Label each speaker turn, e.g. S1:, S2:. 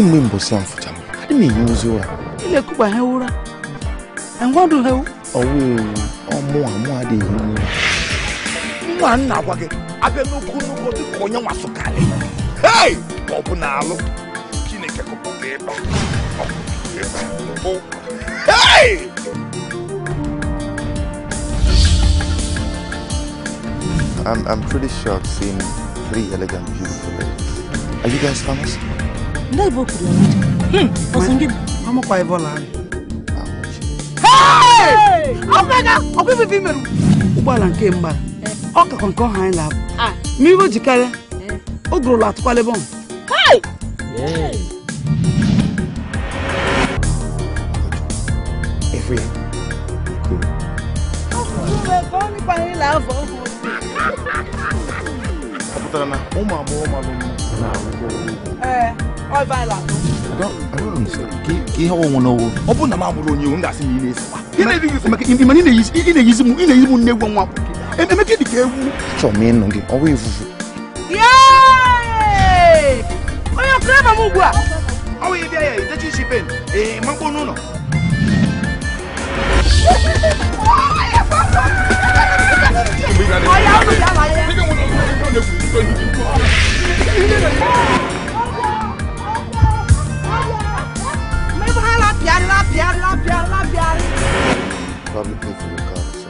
S1: Kemgbe mbọsị a m fụchalụ, adị m ehi ozi ụra.
S2: Ị na-ekuba ha ụra. Engwọdụ ha ewu.
S1: Ọwụ ewu, ọmụ amụ adịghị ehi ụra.
S3: Nwa nna agwa gị, abịa n'okwu nnukwu dịka onye nwasụkarị. Hei! Ọ bụ n'alụ. Chineke kụpụta ịba. Ọ bụ ịba. Bụ. Hei!
S1: I'm pretty sure I've seen three elegant, beautiful ladies. Are you guys famous?
S2: I'm quite Hey! Ụgbọala nke mgbara ọ kakọ nke ọha anyị na-abụ ma iwe jikarịa ogurula atụkwalebe ọnụ.
S1: Every cool. Ọ pụtara na ụmụ agbọghọ malụ mma na-arụkọ ọrụ ugbo. I don't understand. Ka ihe ọnwụ n'ọwụ.
S3: Ọ bụrụ na m abụrụ onye iwu, m ga-asị na ị na-esikwa.
S1: Emeka, ị na-eyizi m nne egwu nwa. Emeka dị ka ewu. Achọrọ m ịnụ gị, ọwa ifufu.
S2: Onye ọkụrụ ebe m ugbu a.
S3: Ọ wụ ịbịa ya, itechi isi pen, ee, makpọ n'ụlọ.
S1: Probably pay for your car or something.